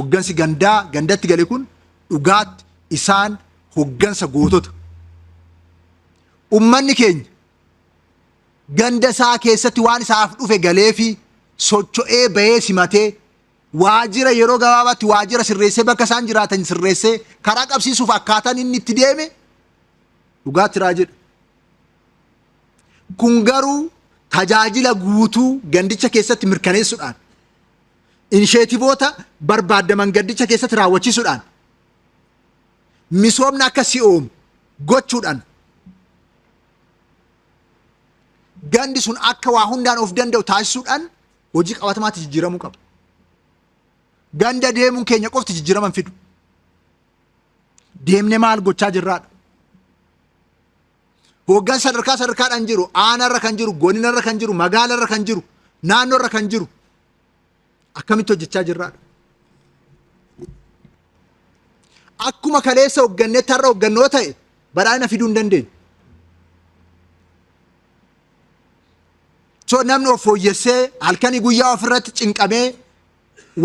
Hoggansi gandaa gandatti gale kun dhugaatti isaan hoggansa gootota. Ummanni keenya ganda isaa keessatti waan isaaf dhufe galeefii socho'ee bahee simatee waajjira yeroo gabaabaatti waajjira sirreessee bakka isaan jiraatan sirreessee karaa qabsiisuuf akkaataan inni itti deeme dhugaatti raajiidha. Kun garuu tajaajila guutuu gandicha keessatti mirkaneessuudhaan inisheetivoota barbaadaman gandicha keessatti raawwachiisuudhaan misoomni akka si'oomu gochuudhaan gandi sun akka waa hundaan of danda'u taasisuudhaan hojii qabatamaatti jijjiiramuu qaba. Ganda deemuun keenya qofti jijjiirama hin fidu. Deemnee maal gochaa jirraadha. Hooggansa sadarkaa sadarkaadhaan jiru, aanarra kan jiru, godinarra kan jiru, magaalarra kan jiru, naannoorra kan jiru akkamitti hojjechaa jirraadha. Akkuma kaleessa hooggannetti har'a hooggannoo ta'e badhaadhina fiduu hin dandeenyu. So namni of fooyyessee halkanii guyyaa ofirratti cinqamee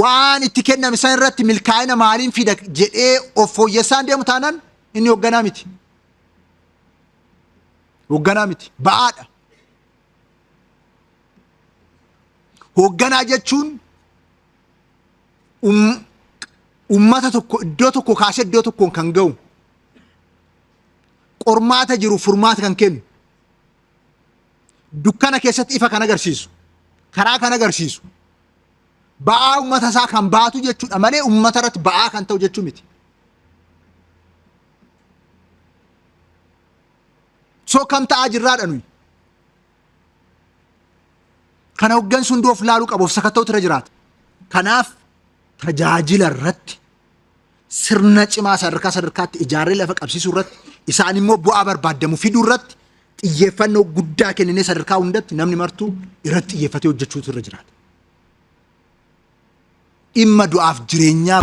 waan itti kenname san irratti milkaa'ina maaliin fida jedhee of fooyyessaan deemu taanaan inni hoogganaa miti. Hoogganaa miti. Ba'aadha. Hoogganaa jechuun ummata tokko iddoo tokko kaasee iddoo tokkoon kan ga'u qormaata jiru furmaata kan kennu dukkana keessatti ifa kan agarsiisu karaa kan agarsiisu ba'aa ummata isaa kan baatu jechuudha malee ummata irratti ba'aa kan ta'u jechuu miti. So kam ta'aa jirraadha nuyi. Kana hoggansi hunduu of laaluu qabu of sakatta'utu irra jiraata. Kanaaf tajaajila irratti sirna cimaa sadarkaa sadarkaatti ijaarree lafa qabsiisuu irratti isaan immoo bu'aa barbaadamu fiduu irratti xiyyeeffannoo guddaa kenninee sadarkaa hundatti namni martuu irratti xiyyeeffatee hojjechuutu irra jiraata. Dhimma du'aaf jireenyaa.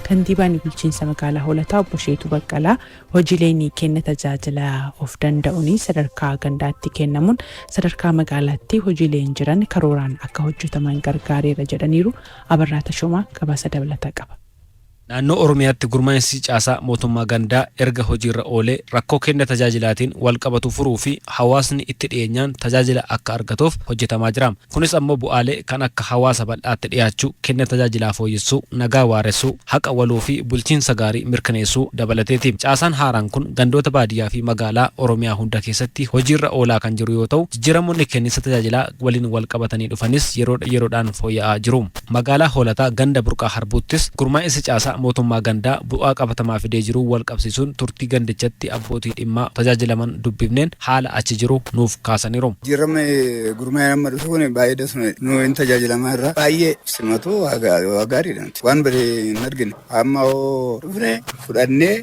Kantiibaan bulchiinsa magaalaa Hoolataa obbo Sheetuu Baqqalaa hojiileen kenna tajaajila of danda'uun sadarkaa gandaatti kennamuun sadarkaa magaalaatti hojiileen jiran karooraan akka hojjetaman gargaareera jedhaniiru. Abarraa Tashoomaa gabaasa dabalataa qaba. Naannoo Oromiyaatti gurmaa'insi caasaa mootummaa gandaa erga hojiirra oolee rakkoo kenna tajaajilaatiin walqabatu furuu fi hawaasni itti dhiyeenyaan tajaajila akka argatuuf hojjetamaa jira. Kunis ammoo bu'aalee kan akka hawaasa bal'aatti dhiyaachuu, kenna tajaajilaa fooyyessuu, nagaa waaressuu, haqa waloo fi bulchiinsa gaarii mirkaneessuu dabalateeti. Caasaan haaraan kun gandoota baadiyyaa fi magaalaa Oromiyaa hunda keessatti hojiirra oolaa kan jiru yoo ta'u, jijjiiramoonni kenniinsa tajaajilaa waliin walqabatanii dhufanis yeroodha yeroodhaan fooyya'aa jiru. Magaalaa Hoolataa ganda Burqaa Harbuuttis gurmaa'insi caasaa mootummaa gandaa bu'aa qabatamaa fidee jiruun walqabsiisuun turtii gandichatti abbootii dhimmaa tajaajilaman dubbifneen haala achi jiru nuuf kaasaniiru. Jijjiiramni gurmaa'ina amma dhufe kun baay'ee dasuma jedha. Nu hin tajaajilamaa irra baay'ee simatu waa gaariidha nuti. Waan bade hin argine. Amma hoo dhufne fudhannee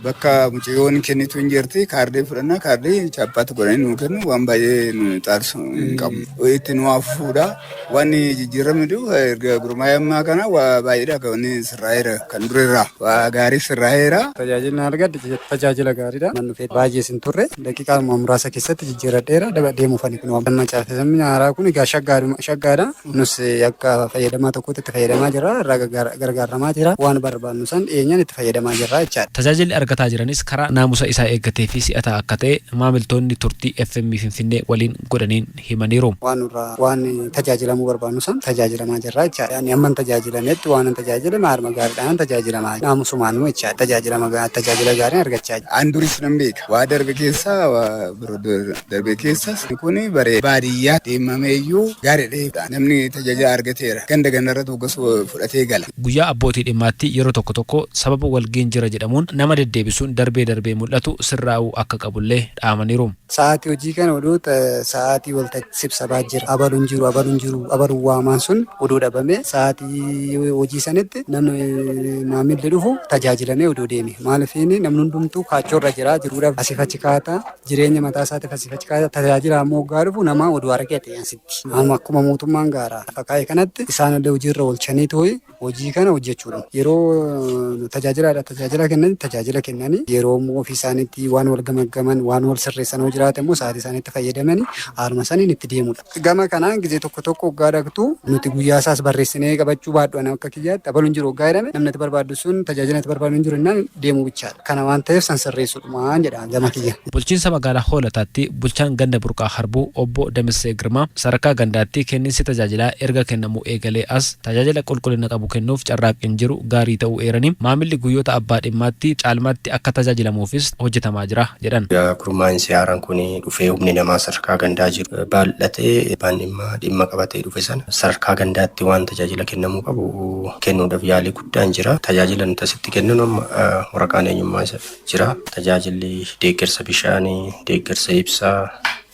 bakka mucayyoon kennitu hin jirti kaardii fudhanna kaardii chaappaatti godhanii nu kennu waan baay'ee nu xaarsu hin qabu. Itti nu hafuudha. Wanni jijjiiramni dhufu erga gurmaa'ee ammaa kana waa baay'eedha kan inni sirraa'eera kan dura irraa waa gaarii sirraa'eera. Tajaajilli na argadhe tajaajila gaariidha. Nan dhufee baay'ees hin turre. Daqiiqaa muraasa keessatti jijjiiradheera. Deemuuf ani kun amma caaseffamni haaraa kun egaa shaggaadha. Nus akka fayyadamaa tokkootti itti fayyadamaa jirra. Irraa gargaaramaa jira. Waan barbaannu san dhiyeenyaan itti fayyadamaa jirra jechaadha. Tajaajilli argataa jiranis karaa naamusa isaa eeggatee fi si'ataa akka ta'e maamiltoonni turtii FM Finfinnee waliin godhaniin himaniiru. Waan nurraa waan tajaajilamuu barbaannu san tajaajilamaa jirra jechaadha. Ani amman tajaajilametti waanan tajaajilame haaluma gaariidhaanan tajaajilamaa naamusumaanuu jechaadha. Tajaajilama tajaajila gaariin argachaa jira. An duris nan beeka. Waa darbe keessa waa biroo darbe keessas kun bare baadiyyaa deemameeyyuu gaariidha. Namni tajaajila argateera. Ganda gandarratti hoggas fudhatee gala. Guyyaa abbootii dhimmaatti yeroo tokko tokko sababa walga'iin jira jedhamuun nama deddeebisuun darbee darbee mul'atu sirraa'uu akka qabullee dhaamaniiru. Sa'aatii hojii kana oduu sa'aatii waltajjii sibsabaa jira. Abalu hin jiru, abalu hin jiru, abalu waamaan sun oduu dhabame sa'aatii hojii sanitti namni Maamilli dhufu tajaajilamee odoo deeme. Maaliif namni hundumtuu kaachoo irra jira, jiruudhaaf asiif achi kaata, jireenya mataa isaatiif asiif achi kaata, tajaajila ammoo hoggaa dhufu nama odoo argate asitti. Amma akkuma mootummaan gaara lafa kaa'e kanatti isaan illee hojiirra oolchanii tooyi hojii kana hojjechuudha. Yeroo tajaajilaadha tajaajila kennan tajaajila kennanii, yeroo immoo ofii isaaniitti waan wal gamaggaman, waan wal sirreessan yoo jiraate immoo sa'aatii isaaniitti fayyadamanii haaluma saniin itti deemudha. Gama kanaan gizee tokko tokko hoggaa dhaqxu nuti guyyaa isaas barreessinee qabachuu baadhu, ana akka kiyyaatti abalu hin jiru hoggaa jedhame, namni ati barbaaddu sun tajaajila ati barbaaddu hin jiru jennaan deemuu bichaadha. Kana waan ta'eef san sirreessuudhumaan jedha gama kiyya. Bulchiinsa magaalaa Hoolataatti bulchaan ganda Burqaa Harbuu obbo Damissee Girmaa sadarkaa gandaatti kenniinsi tajaajilaa erga kennamuu eegalee as tajaajila qulqullina qabu kennuuf carraaqqiin jiru gaarii ta'uu eeranii, maamilli guyyoota abbaa dhimmaatti caalmaatti akka tajaajilamuufis hojjetamaa jira jedhan. Gurmaa'insi haaraan kun dhufee humni namaa sadarkaa gandaa jiru baay'atee, abbaan dhimmaa dhimma qabatee dhufe sana sadarkaa gandaatti waan tajaajila kennamuu qabu kennuudhaaf yaalii guddaan jira. Tajaajila nuti asitti kenninu amma waraqaan eenyummaa jira. Tajaajilli deeggarsa bishaanii, deeggarsa ibsaa,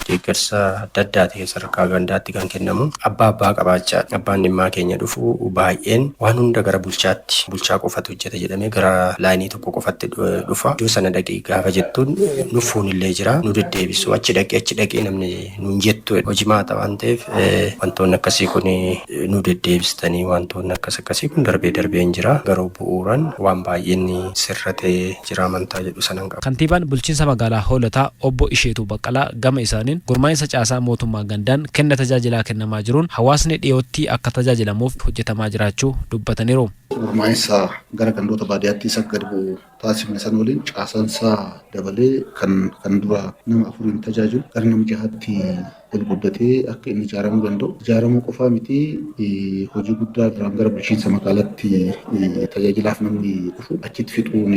deeggarsa adda addaati sadarkaa gandaatti kan kennamu. Abbaa qabaachaa abbaan dhimmaa keenya dhufu baay'een waan hunda gara bulchaatti, bulchaa qofatu hojjeta jedhamee gara laayinii tokko qofatti dhufa. Iddoo sana dhaqii gaafa jettuun nuffuun illee jira, nu deddeebisu, achi dhaqee achi dhaqee namni nuun jettu hojii maata waan ta'eef, wantoonni akkasii kun nu deddeebistanii, wantoonni akkas akkasii kun darbee darbee hin jira, garuu bu'uuran waan baay'een sirratee jira amantaa jedhu sanan qaba. Kantiibaan bulchiinsa magaalaa Hoolataa obbo Isheetuu Baqqalaa gama isaaniin gurmaa'insa caasaa mootummaa gandaan kenna tajaajilaa kennamaa jiruun hawaasni dhiyootti akka tajaajilamuuf hojjetamaa jiraachuu dubbataniiru. Gurmaa'insa gara gandoota baadiyyaatti isa gadi bu'u taasifne san waliin caasaansaa dabalee kan dura nama afuriin tajaajilu gara nama jahaatti ol guddatee akka inni ijaaramuu danda'u. Ijaaramuu qofaa miti, hojii guddaa duraan gara bulchiinsa magaalaatti tajaajilaaf namni dhufu achitti fixuun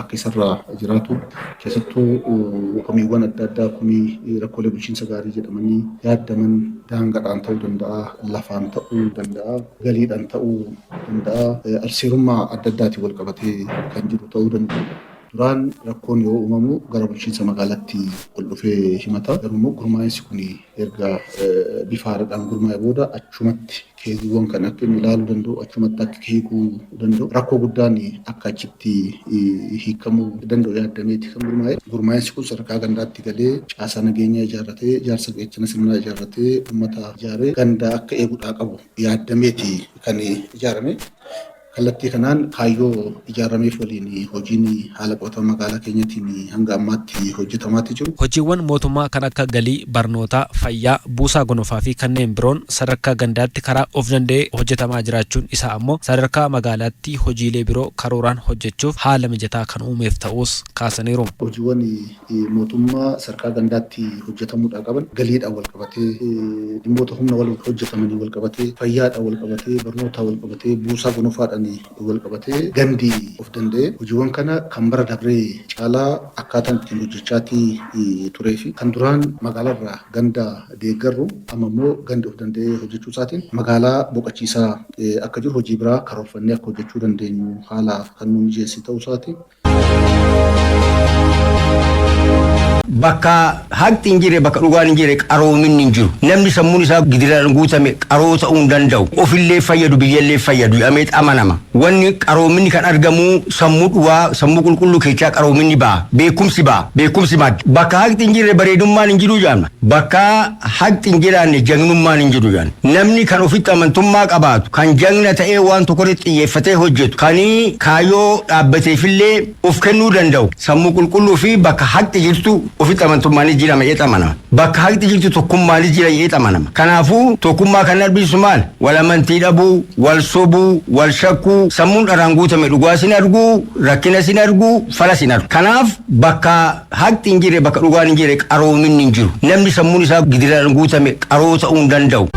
akka isarraa jiraatu, keessattuu komiiwwan adda addaa, komii rakkoolee bulchiinsa gaarii jedhamanii yaaddaman, daangaadhaan ta'uu danda'a, lafaan ta'uu danda'a, galiidhaan ta'uu danda'a, alseerummaa adda addaatiin wal qabatee kan jiru ta'uu danda'a. Duraan rakkoon yoo uumamu gara bulchiinsa magaalaatti ol dhufee himata. Garuu immoo gurmaa'insi kun erga bifa haaraadhaan gurmaa'e booda achumatti keeziiwwan kan akka inni ilaaluu danda'u, achumatti akka hiikuu danda'u, rakkoo guddaan akka achitti hiikamuu danda'u yaadameeti kan gurmaa'e. Gurmaa'insi kun sadarkaa gandaatti galee caasaa nageenyaa ijaarratee, ijaarsa gaachana sirnaa ijaarratee, uummata ijaaree ganda akka eeguudhaa qabu yaadameeti kan ijaarame. Kallattii kanaan kaayyoo ijaarameef waliin hojiin haala qabatama magaalaa keenyatiin hanga ammaatti hojjetamaatti jiru. Hojiiwwan mootummaa kan akka galii, barnootaa, fayyaa, buusaa gonofaa fi kanneen biroon sadarkaa gandaatti karaa of danda'ee hojjetamaa jiraachuun isaa ammoo sadarkaa magaalaatti hojiilee biroo karooraan hojjechuuf haala mijataa kan uumeef ta'uus kaasaniiru. Hojiiwwan mootummaa sadarkaa gandaatti hojjetamuudhaa qaban, galiidhaan wal qabatee, dhimmoota humna wal hojjetamanii wal qabatee, fayyaadhaan wal qabatee, barnootaan wal qabatee, buusaa gonofaadhaan wal qabatee, gandi of danda'ee hojiiwwan kana kan bara dabree caalaa akkaataan ittiin hojjechaatii turee fi kan duraan magaalaarraa ganda deeggarru amma immoo gandi of danda'ee hojjechuu isaatiin magaalaa boqochiisaa akka jiru, hojii biraa karoorfannee akka hojjechuu dandeenyu haala kan nu mijeesse ta'uu isaati. Bakka haqni hin jirre, bakka dhugaan hin jirre, qaroominni hin jiru. Namni sammuun isaa gidiraan guutame qaroo ta'uu hin danda'u. Ofillee fayyadu, biyyallee fayyadu jedhamee amanama. Wanni qaroominni kan argamu sammuu dhugaa, sammuu qulqulluu keessaa qaroominni ba'a. Beekumsi ba'a. Beekumsi madda. Bakka haqni hin jirre bareedummaan hin jiru jedhama. Bakka haqni hin jiraanne jagnummaan hin jiru jedhama. Namni kan ofitti amantummaa qabaatu, kan jagna ta'ee waan tokkorratti xiyyeeffatee hojjetu, kan kaayyoo dhaabbateefillee of kennuu danda'u, sammuu qulqulluu fi bakka haqni jirtu ofitti amantummaanis jira jedhee amanama. Bakka haqni jirtu tokkummaanis jira jedhee amanama. Kanaafuu tokkummaa kan arbisu maal? Wal amantii dhabuu, wal sobuu, wal shakkuu, sammuun dharaan guutame dhugaa sin arguu, rakkina sin arguu, fala sin argu. Kanaaf bakka haqni hin jirre, bakka dhugaan hin jirre qaroominni hin jiru. Namni sammuun isaa gidiraan guutame qaroo ta'uu hin danda'u.